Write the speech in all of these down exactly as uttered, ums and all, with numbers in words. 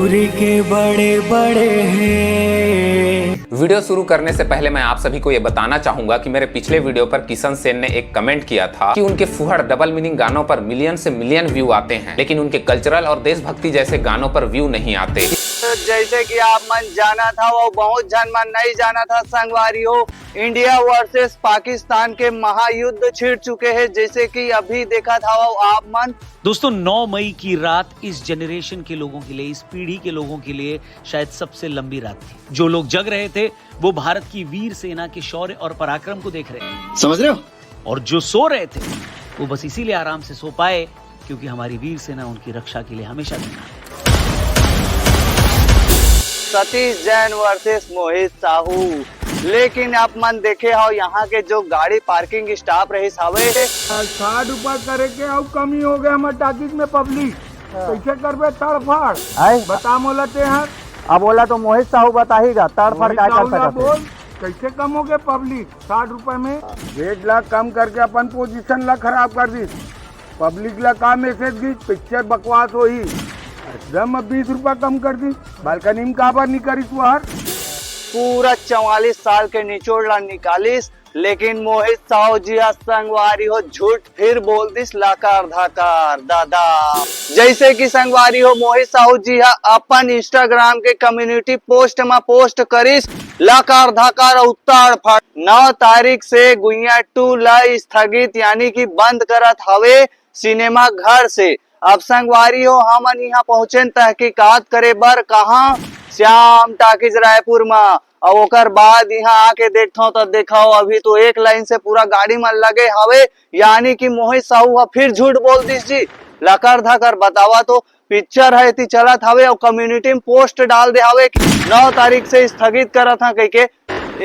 के बड़े बड़े हैं। वीडियो शुरू करने से पहले मैं आप सभी को ये बताना चाहूंगा कि मेरे पिछले वीडियो पर किशन सेन ने एक कमेंट किया था कि उनके फुहड़ डबल मीनिंग गानों पर मिलियन से मिलियन व्यू आते हैं, लेकिन उनके कल्चरल और देशभक्ति जैसे गानों पर व्यू नहीं आते। जैसे कि आप मन जाना था, वो बहुत झन मन नहीं जाना था संगवारी हो, इंडिया वर्सेस पाकिस्तान के महायुद्ध छिड़ चुके हैं। जैसे कि अभी देखा था वो आप मन। दोस्तों, नौ मई की रात इस जनरेशन के लोगों के लिए, इस पीढ़ी के लोगों के लिए शायद सबसे लंबी रात थी। जो लोग जग रहे थे, वो भारत की वीर सेना के शौर्य और पराक्रम को देख रहे थे। समझ रहे हो? और जो सो रहे थे, वो बस इसीलिए आराम से सो पाए, क्योंकि हमारी वीर सेना उनकी रक्षा के लिए हमेशा तैनात है। सतीश जैन वर्सेस मोहित साहू। लेकिन आप मन देखे हो, यहाँ के जो गाड़ी पार्किंग स्टाफ रहिस हवे, साठ रुपया करे के अउ कमी हो गया हमारे टाकिज में पब्लिक। कैसे करबे तड़फाड़? आए? बता मोला ते हर। अब ओला तो मोहित साहू बताही गा, तड़फड़ मोहित काय कर साहू ला सकत बोल, हे। कैसे कम हो गए पब्लिक साठ रुपए में? रेट ला कम करके अपन पोजीशन ला खराब कर दी। पब्लिक ला का मैसेज दी, पिक्चर बकवास होही। एकदम अब बीस रुपया कम कर दी। बालकनी में काबर नहीं करी तुहार? पूरा चवालीस साल के निचोड़ ला निकालिस, लेकिन मोहित साहू जी हा संगवारी हो झूठ फिर बोल दिस लकार धकार दादा। जैसे कि संगवारी हो मोहित साहू जी हा अपन इंस्टाग्राम के कम्युनिटी पोस्ट में पोस्ट करिस लकार धकार अउ तड़फड़। नौ तारीख से गुइया टू ला स्थगित यानी कि बंद करत हवे सिनेमा घर से। अब संगवारी हो हमन इहाँ पहुँचेन तहकीकात करे बर कहाँ, श्याम टाकीज रायपुर म। अउ ओकर बाद इहाँ आके देखथव त देखव अभी तो एक लाइन से पूरा गाड़ी मन लगे हवे, यानी कि मोहित साहू ह फिर झूठ बोल दिस जी। लकर धकर बतावा तो पिक्चर ह एती चलत हवे अउ कम्युनिटी में पोस्ट डाल दे हवे कि नौ तारीख से स्थगित करत ह कहिके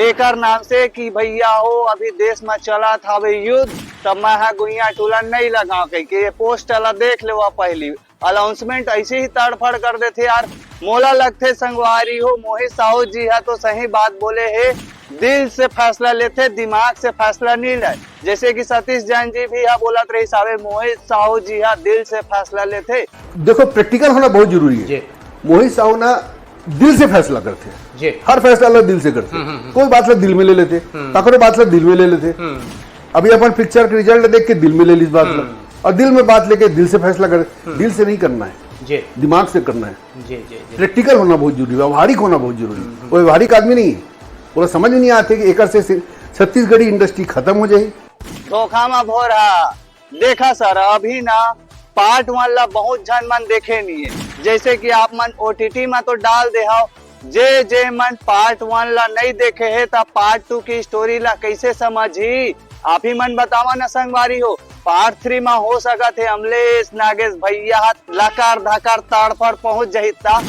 एकर नाम से कि भैया हो अभी देश में चलत हवे युद्ध, त मैं ह गुइया टूला नहीं लगा कहिके ये पोस्ट ला देख लेवा पहली। अनाउंसमेंट ऐसे ही तड़फड़ कर देथे यार। मोला लगथे संगवारी हो मोहित साहू जी हा तो सही बात बोले हे, दिल से फैसला लेथे, दिमाग से फैसला नहीं ले। जैसे कि सतीश जैन जी भी हा बोलत रहिस हवे, मोहित साहू जी हा दिल से फैसला लेथे। देखो, प्रैक्टिकल होना बहुत जरूरी है। जी। मोहित साहू ना दिल से फैसला करते हैं। जी। हर फैसला ला दिल से करते हैं। कोई बात ला दिल में ले लेते, काकरो बात ला दिल में ले लेते। अभी अपन पिक्चर के रिजल्ट देख के दिल में ले ली इस बात ला, और दिल में बात लेके दिल से फैसला कर। दिल से नहीं करना है, जी। दिमाग से करना है। जी जी जी। प्रैक्टिकल होना बहुत जरूरी है, व्यवहारिक होना बहुत जरूरी है। वो व्यवहारिक आदमी नहीं है, पूरा समझ में नहीं आते कि एकर से सिर्फ छत्तीसगढ़ी इंडस्ट्री खत्म हो जाए। धोखा मा भोरा। देखा सर, अभी ना पार्ट वन ला बहुत झन मन देखे नहीं है। जैसे कि आप मन ओटीटी मा तो डाल दे हव, जे जे मन पार्ट वन ला नहीं देखे हे त पार्ट टू की स्टोरी ला कैसे समझही? आप ही मन बतावा ना संगवारी हो। पार्ट थ्री मा हो सकत हे अमलेश नागेश भैया हा लकार धकार तड़फड़ पहुंच जही ता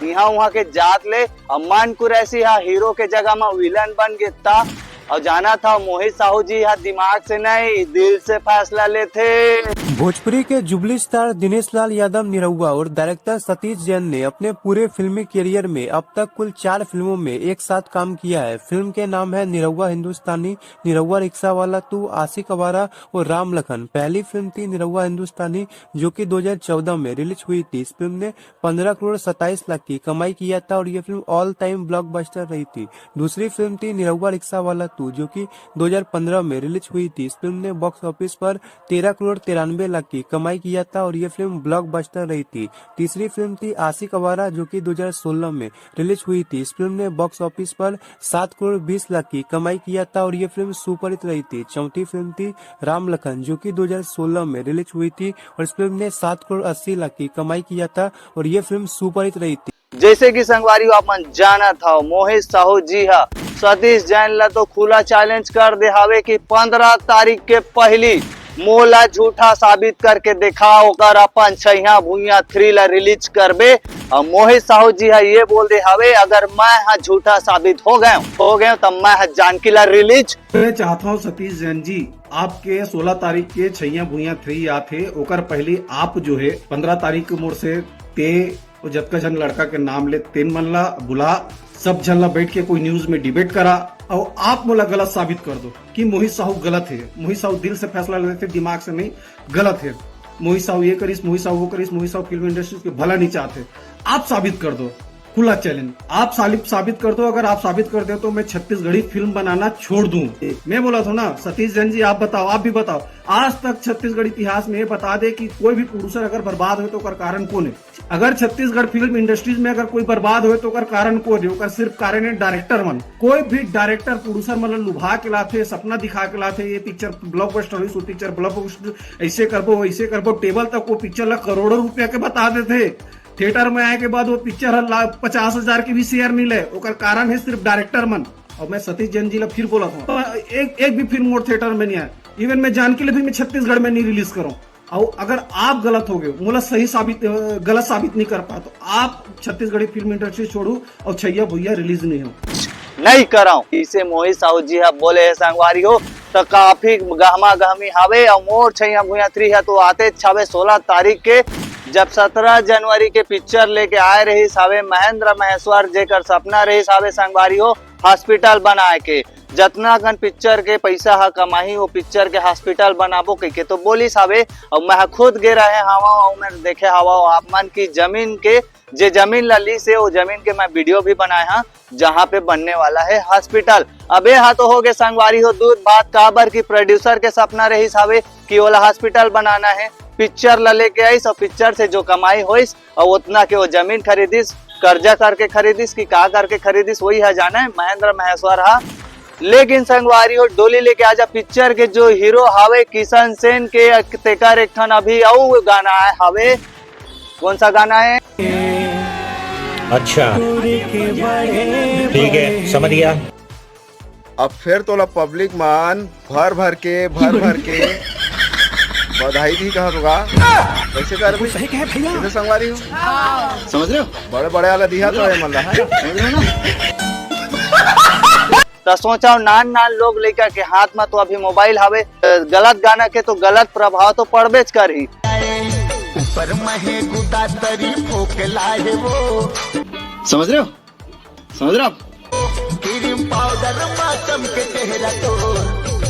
इहाँ उहाँ के जात ले अमन कुरैशी हा हीरो के जगह मा विलन बन गे ता। और जाना था मोहित साहू जी हा दिमाग से नहीं दिल से फैसला लेथे। भोजपुरी के जुबली स्टार दिनेश लाल यादव निरहुआ और डायरेक्टर सतीश जैन ने अपने पूरे फिल्मी करियर में अब तक कुल चार फिल्मों में एक साथ काम किया है। फिल्म के नाम है निरहुआ हिंदुस्तानी, निरहुआ रिक्शा वाला टू, आशिक आवारा और राम लखन। पहली फिल्म थी निरहुआ हिंदुस्तानी, जो कि दो हज़ार चौदह में रिलीज हुई थी। इस फिल्म ने पन्द्रह करोड़ सत्ताईस लाख की कमाई किया था और ये फिल्म ऑल टाइम ब्लॉकबस्टर रही थी। दूसरी फिल्म थी निरहुआ रिक्शा वाला टू, जो कि दो हज़ार पन्द्रह में रिलीज हुई थी। इस फिल्म ने बॉक्स ऑफिस पर तेरह करोड़ तिरानवे लाख की कमाई किया था और ये फिल्म ब्लॉकबस्टर रही थी। तीसरी फिल्म थी आशिक आवारा, जो कि दो हज़ार सोलह में रिलीज हुई थी। इस फिल्म ने बॉक्स ऑफिस पर सात करोड़ बीस लाख की कमाई किया था और ये फिल्म सुपरहिट रही थी। चौथी फिल्म थी राम लखन, जो कि दो हज़ार सोलह में रिलीज हुई थी और इस फिल्म ने सात करोड़ अस्सी लाख की कमाई किया था और ये फिल्म सुपरहिट रही थी। जैसे कि संगवारी हो, आप मन जानत हव, मोहित साहू जी हा सतीश जैन ला तो खुला चैलेंज कर दे हावे कि पन्द्रह तारीख के पहली मोला झूठा साबित करके देखा, ओकर अपन छैया भुइया थ्री ला रिलीज करबे। और मोहित साहू जी हा ये बोल दे हावे, अगर मैं हा झूठा साबित हो गए हो गए तो मैं हा जानकी ला रिलीज। मैं चाहता हूँ सतीश जैन जी, आपके सोलह तारीख के छैया भुइया थ्री आत हे, ओकर पहले आप जो है पन्द्रह तारीख के मोर से ते वो जतका झन लड़का के नाम ले तेन मन ला बुला, सब झन ला बैठ के कोई न्यूज में डिबेट करा, और आप मोला गलत साबित कर दो कि मोहित साहू गलत है। मोहित साहू दिल से फैसला लेते, दिमाग से नहीं, गलत है। मोहित साहू ये करिस, मोहित साहू वो करिस, मोहित साहू फिल्म इंडस्ट्री के भला नहीं चाहते। आप साबित कर दो, खुला चैलेंज, आप साबित साबित कर दो। अगर आप साबित कर दो तो मैं छत्तीसगढ़ी फिल्म बनाना छोड़ दूं। मैं बोला था ना, सतीश जैन जी, आप बताओ, आप भी बताओ, आज तक छत्तीसगढ़ इतिहास में ये बता दे कि कोई भी प्रोड्यूसर अगर बर्बाद हो तो ओकर कारण कौन है? अगर छत्तीसगढ़ फिल्म इंडस्ट्रीज में अगर कोई बर्बाद हो तो ओकर कारण कौन है? ओकर सिर्फ कारण है डायरेक्टर मन। कोई भी डायरेक्टर प्रोड्यूसर मन ल लुभा के लाथे, सपना दिखा के लाथे, ये पिक्चर ब्लॉकबस्टर होइस, वो पिक्चर ब्लॉकबस्टर, ऐसे करबो, वैसे करबो, टेबल तक वो पिक्चर ला करोड़ों रुपया के बता देथे। थिएटर में आए के बाद वो पिक्चर ह ला-, पचास हजार के भी शेयर नहीं ले। ओकर कारण है सिर्फ डायरेक्टर मन। और मैं सतीश जैन जी ला फिर बोला था, एक, एक भी फिल्म मोर थिएटर में नहीं आए। इवन मैं जानकी ल भी मैं छत्तीसगढ़ में नहीं रिलीज करूँ। और अगर आप गलत हो गए, मोला सही साबित, अ, गलत साबित नहीं कर पाए, तो आप छत्तीसगढ़ी फिल्म इंडस्ट्री छोड़ू और छैया भुइया रिलीज नहीं हो। नहीं कराओ, इसे मोहित साहू जी ह बोले हे संगवारी हो, तो काफी गहमा गहमी हवे। और मोर छैया भुइया थ्री ह तो आते छवे सोलह तारीख के, जब सत्रह जनवरी के पिक्चर लेके आए रहिस हवे महेंद्र महेश्वर, जेकर सपना रहिस हवे संगवारी हो हॉस्पिटल बनाए के। जतना कन पिक्चर के पैसा ह कमाही, वो पिक्चर के हॉस्पिटल बनाबो कहिके तो बोलिस हवे। और मैं ह खुद गे रहे हवा और मैं देखे हवा आप मन की जमीन के, जे जमीन ला लीस हे, वो जमीन के मैं वीडियो भी बनाए हा, जहाँ पे बनने वाला है हॉस्पिटल। अब ये हा तो हो गए संगवारी हो दूध भात, काबर की प्रोड्यूसर के सपना रहिस हवे कि ओला हॉस्पिटल बनाना है। पिक्चर ला लेके आइस और पिक्चर से जो कमाई होइस और उतना के वो जमीन खरीदिस, कर्जा करके खरीदिस कि का करके खरीदिस, वही ह जाने महेंद्र महेश्वर हा। लेकिन संगवारी हो, डोली लेके आजा पिक्चर के जो हीरो हावे किशन सेन के, तेकर एक ठन अभी अउ गाना आए हावे। कौन सा गाना है? अच्छा, ठीक है, समझ गया। अब फिर तोला पब्लिक मन भर भर के, भर भर के बधाई दी कहा होगा। कैसे कर भी? सही कहे भैया। कैसे संगवारी हो? समझ रहे हो? बड़े बड़े वाला दिया तो है मल्ला, है? समझ रहे हो ना? तो सोचा हो, नान नान लोग लइका के हाथ में तो अभी मोबाइल हवे, गलत गाना के तो गलत प्रभाव तो पड़बेच करही। ऊपर महे गुदा तरी फोकला है वो। समझ रहे हो? समझ रहे हो आप? क्रीम पाउडर मा चमके चेहरा तो,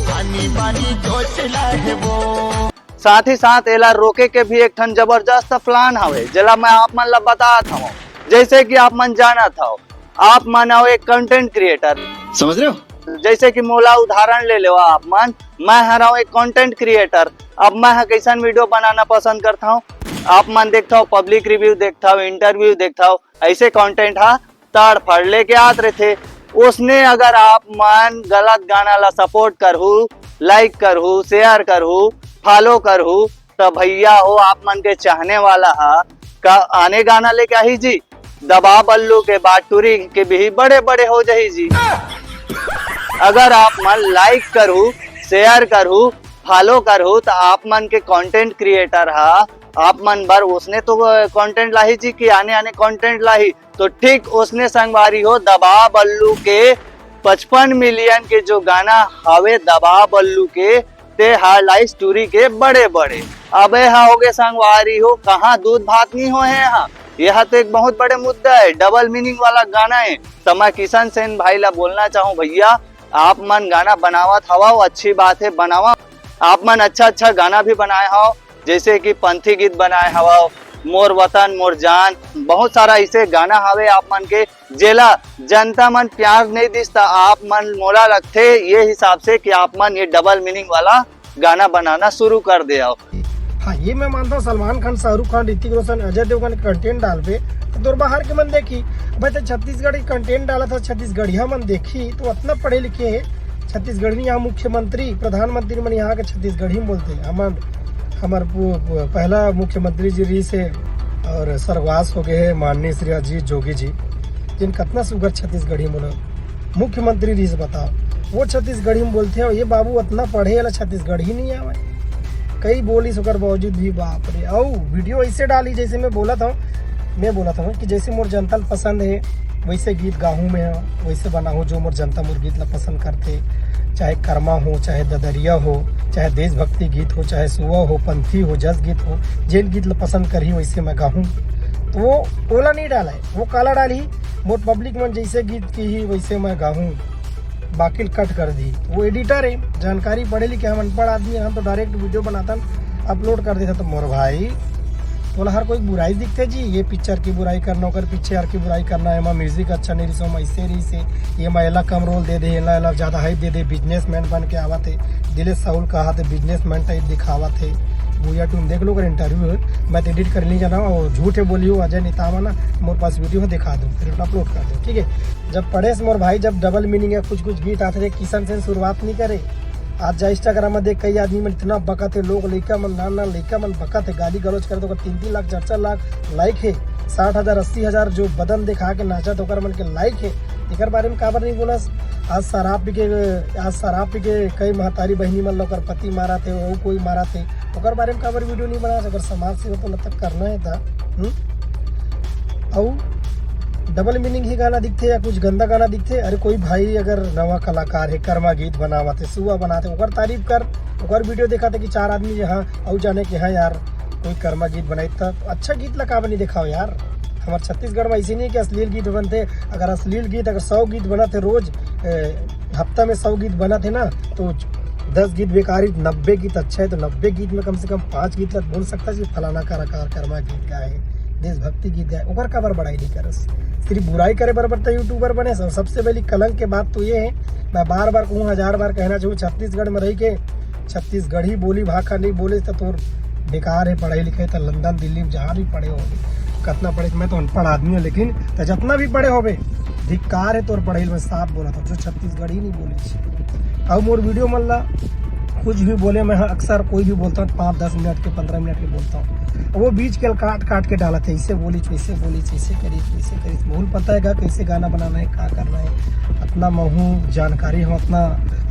पानी पानी चोचला है वो। साथ ही साथ एला रोके के भी एक ठन जबरदस्त प्लान हवे, जेला मैं आप मन ला बतात हवं। जैसे कि आप मन जानत हव, आप मन हव एक कंटेंट क्रिएटर, समझ रहे हो? जैसे कि मोला उदाहरण ले लेवा आप मन, मैं हरव एक कंटेंट क्रिएटर। अब मैं ह कैसन वीडियो बनाना पसंद करता हूँ, आप मन देखता हो, पब्लिक रिव्यू देखता हो, इंटरव्यू देखता हो, ऐसे कंटेंट हा ताड़ फाड़ लेके आत रहिथे। उसने अगर आप मन गलत गाना ला सपोर्ट करहू, लाइक करहू, शेयर करहू, फॉलो करहू, त भैया हो, आप मन के चाहने वाला हा का आने गाना लेके आही जी? दबा बल्लू के बाटुरी के भी बड़े बड़े हो जाही जी। अगर आप मन लाइक करहू, शेयर करहू, फॉलो करहू, त आप मन के कंटेंट क्रिएटर हा आप मन बर उसने तो कंटेंट लाही जी कि आने आने कंटेंट लाही। तो ठीक उसने संगवारी हो, दबा बल्लू के पचपन मिलियन के जो गाना हवे दबा बल्लू के, ते हा लाइस टूरी के बड़े बड़े। अबे हा होगे संगवारी हो, कहाँ दूध भात नहीं होए हा? यह तो एक बहुत बड़े मुद्दा है, डबल मीनिंग वाला गाना है। तो मैं किशन सेन भाई ला बोलना चाहूँ, भैया, आप मन गाना बनावत हवा, अच्छी बात है, बनावा। आप मन अच्छा अच्छा गाना भी बनाए हव, जैसे कि पंथी गीत बनाए हवा, मोर वतन मोर जान, बहुत सारा ऐसे गाना हवे आप मन के, जेला जनता मन प्यार नहीं दिस, त आप मन, मोला लगथे ये हिसाब से कि आप मन ये डबल मीनिंग वाला गाना बनाना शुरू कर दे हव। हाँ, ये मैं मानता हूँ, सलमान खान, शाहरुख खान, ऋतिक रोशन, अजय देवगन के कंटेंट डालबे तो तोर बाहर के मन देखी। भाई, तो छत्तीसगढ़ी कंटेंट डाला था, छत्तीसगढ़िया मन देखी, तो उतना पढ़े लिखे है, छत्तीसगढ़ी। यहाँ मुख्यमंत्री, प्रधानमंत्री मन यहाँ के छत्तीसगढ़ी में बोलते हैं। हमार हमार पु-, पु-, पहला मुख्यमंत्री जी रहिस हे और स्वर्गवास हो गए हैं माननीय श्री अजीत जोगी जी, जिन कतना सुघर छत्तीसगढ़ी बोला, मुख्यमंत्री रहिस, बताओ, वो छत्तीसगढ़ी में बोलते हैं। ये बाबू अतना पढ़े वाला छत्तीसगढ़ी नहीं आवे, कई बोलिस ओकर बावजूद भी, बाप रे। अउ वीडियो ऐसे डाली जैसे मैं बोला था, मैं बोला था कि जैसे मोर जनता ल पसंद है वैसे गीत गाहूँ मैं, वैसे बनाहूँ जो मोर जनता मोर गीत ला पसंद करथे, चाहे कर्मा हो, चाहे ददरिया हो, चाहे देशभक्ति गीत हो, चाहे सुआ हो, पंथी हो, जस गीत हो, जेन गीत ला पसंद करही वैसे मैं गाहूँ। तो वो ओला नहीं डाला है, वो काला डाली, मोर पब्लिक मन जैसे गीत की ही वैसे मैं गाहूँ, बाकी कट कर दी। वो एडिटर है, जानकारी पढ़े लिखे, हम अनपढ़ आदमी हैं, हम तो डायरेक्ट वीडियो बनातन। अपलोड कर देथे। तो मोर भाई, तोला हर कोई बुराई दिखथे जी, ये पिक्चर की बुराई करना, ओकर पीछे यार की बुराई करना, एमा म्यूजिक अच्छा नहीं रिहिस, एमा ऐसे रिहिस, ये मा एला कम रोल दे दे, एला, एला ज्यादा हाइप दे दे, बिजनेसमैन बन के आवत हे, दिलेश साहुल कहा थे बिजनेसमैन टाइप दिखावत हे। भूया टून देख लो, अगर इंटरव्यू है, मैं तो एडिट कर नहीं जाना, वो झूठ है बोली हो अजय नेतामा ना, मोर पास वीडियो है, दिखा दो, फिर अपलोड कर दो, ठीक है। जब पढ़े से मोर भाई, जब डबल मीनिंग है, कुछ कुछ गीत आते थे, किशन सेन शुरुआत नहीं करे। आज जा इंस्टाग्राम में देख, कई आदमी मन इतना बकत है, लोग लइका मन, नान नान लइका मन बकत है, गाली गलौज करे तो ओकर तीन तीन लाख, चार चार लाख लाइक है, साठ हजार, अस्सी हजार जो बदन दिखा के नाचत ओकर मन के लाइक है। एकर बारे में काबर नहीं बोलस? आज शराब पी के, आज शराब पी के कई महतारी बहिनी मन ल ओकर पति मारत हे, वो कोई मारत हे, ओकर बारे में काबर वीडियो नहीं बनास? अगर समाज सेवा तो तक करना है था, हम्म? अउ डबल मीनिंग ही गाना दिखथे या कुछ गंदा गाना दिखथे? अरे कोई भाई अगर नवा कलाकार है, कर्मा गीत बनावत है, सुआ बनाते, ओकर तारीफ कर, ओकर वीडियो देखा था कि चार आदमी जे हाँ, अउ जाने कि हाँ यार, कोई कर्मा गीत बनाई, त अच्छा गीत ला काबर नहीं दिखाओ यार? हमारे छत्तीसगढ़ में ऐसे नहीं है कि अश्लील गीत बनते। अगर अश्लील गीत, अगर सौ गीत बनत है रोज, ए, हफ्ता में सौ गीत बनत है ना, तो दस गीत बेकार है, नब्बे गीत अच्छा है, तो नब्बे गीत में कम से कम पाँच गीत ला बोल सकता है कि फलाना कलाकार कर्मा गीत गाए, देशभक्ति गीत गाए, ओकर काबर बड़ाई नहीं करस? सिर्फ बुराई करे बराबर तो यूट्यूबर बने। सब, सबसे पहली कलंक के बात तो ये है, मैं बार बार कहूँ, हजार बार कहना चाहूँ, छत्तीसगढ़ में रह के छत्तीसगढ़ी बोली भाखा नहीं बोले तो तोर बेकार है पढ़ाई लिखाई। तो लंदन दिल्ली में जहाँ भी पढ़े होगे, कितना पढ़े, मैं तो अनपढ़ आदमी हूँ, लेकिन तो जितना भी पढ़े होबे, धिक्कार है तोर पढ़ाई में, साफ बोला था, जो छत्तीसगढ़ी नहीं बोले। अब मोर वीडियो मन ला कुछ भी बोले, मैं अक्सर कोई भी बोलता हूँ, पाँच दस मिनट के, पंद्रह मिनट के बोलता हूँ, वो बीच के काट काट के डालत है, इसे बोली, वैसे बोली, ऐसे करी, वैसे करी। मोल पता है का, कैसे गाना बनाना है, का करना है, इतना महू जानकारी हो, इतना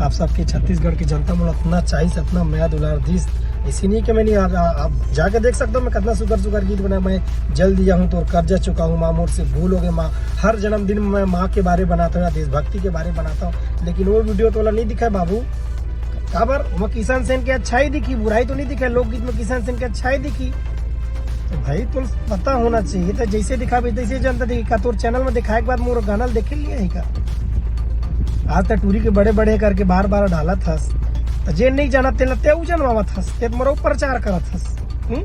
आप सबके छत्तीसगढ़ की जनता मोला इतना चाहिस, इतना मया दुलार दिस। इसी नहीं कि मैंने आप, आप जाके देख सकते हो, मैं कितना सुगर सुगर गीत बनाया। मैं जल्दी जाऊँ तो कर्जा चुकाऊँ, माँ मोर से भूल हो गए, माँ हर जन्मदिन में मैं माँ के बारे बनाता हूँ या देशभक्ति के बारे बनाता हूँ, लेकिन वो वीडियो तोला नहीं दिखा है बाबू। काबर? ओमा किशन सेन के अच्छाई दिखी, बुराई तो नहीं दिखा, लोकगीत में किशन सेन के अच्छाई दिखी। तो भाई, तुम पता होना चाहिए था, जैसे दिखाबे तैसे जनता देखी। का तोर चैनल में दिखाए के बाद मोर गाना ल देखे लिया है का? आज तक टूरी के बड़े बड़े करके बार बार डालत हस, तो जे नहीं जानत तेला तेऊ जनवावत हस, ते मोर प्रचार करत हस। हम्म?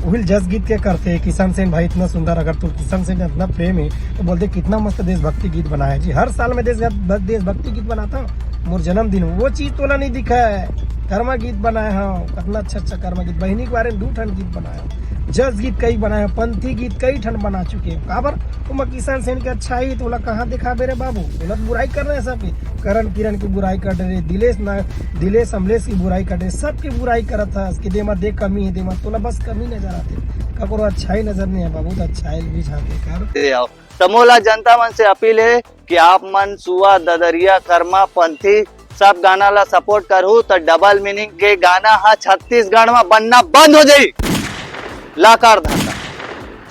उहिल जस गीत के करते, किशन सेन भाई इतना सुंदर, अगर तू किशन सेन इतना प्रेम है तो बोलते कितना मस्त देशभक्ति गीत बनाया जी। हर साल में देश, देशभक्ति गीत बनाता हूँ, मोर जन्मदिन, वो चीज तोला नहीं दिखा है। कर्मा गीत बनाया हूँ, कितना अच्छा अच्छा कर्मा गीत, बहिनी के बारे में दू ठन गीत बनाया हूँ, जस गीत कई बनाया हूँ, पंथी गीत कई ठन बना चुके हैं। काबर? ओमा किशन सेन के अच्छाई तोला कहाँ दिखाबे रे बाबू? गलत बुराई कर रहे हैं सबके, करण किरण की बुराई कर रहे, दिलेश ना, दिलेश अमलेश की बुराई कर रहे, सबकी बुराई करत हस कि देमा दे कमी है, देमा तोला बस कमी नजर आते, ककरो अच्छाई नजर नहीं है बाबू, तो अच्छाई भी झांके कर। दे आओ। त मोला जनता मन से अपील है कि आप मन सुआ, ददरिया, कर्मा, पंथी सब गाना ला सपोर्ट करहू, त डबल मीनिंग के गाना हा छत्तीसगढ़ में बनना बंद हो जाई। लाकार धंधा।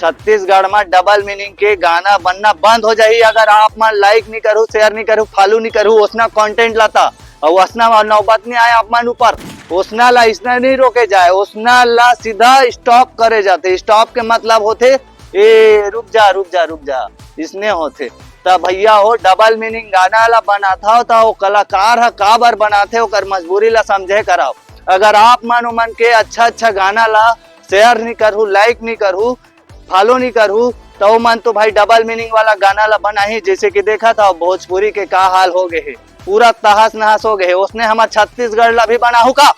छत्तीसगढ़ में डबल मीनिंग के गाना बनना बंद हो जाही अगर आप मन लाइक नहीं करू, शेयर नहीं करू, फॉलो नहीं करू, ओसना कंटेंट लाता और ओसना नौबत नहीं आए आप मन ऊपर, ओसना ला इसना नहीं रोके जाए, ओसना ला सीधा स्टॉप करे जाते। स्टॉप के मतलब होते, ए रुक जा, रुक जा, रुक जा, इसने होते। त भैया हो, डबल मीनिंग गाना ला बनाता हो त वो कलाकार ह काबर बनाते, ओकर मजबूरी ला समझे कराओ। अगर आप मन उमन के अच्छा अच्छा गाना ला शेयर नहीं करहू, लाइक नहीं करहू, फॉलो नहीं करहू, त उमन तो भाई डबल मीनिंग वाला गाना ला बनाही। जैसे कि देखा था भोजपुरी के का हाल हो गए है, पूरा तहस नहस हो गए है। ओसने हमर छत्तीसगढ़ ला भी बनाहू का?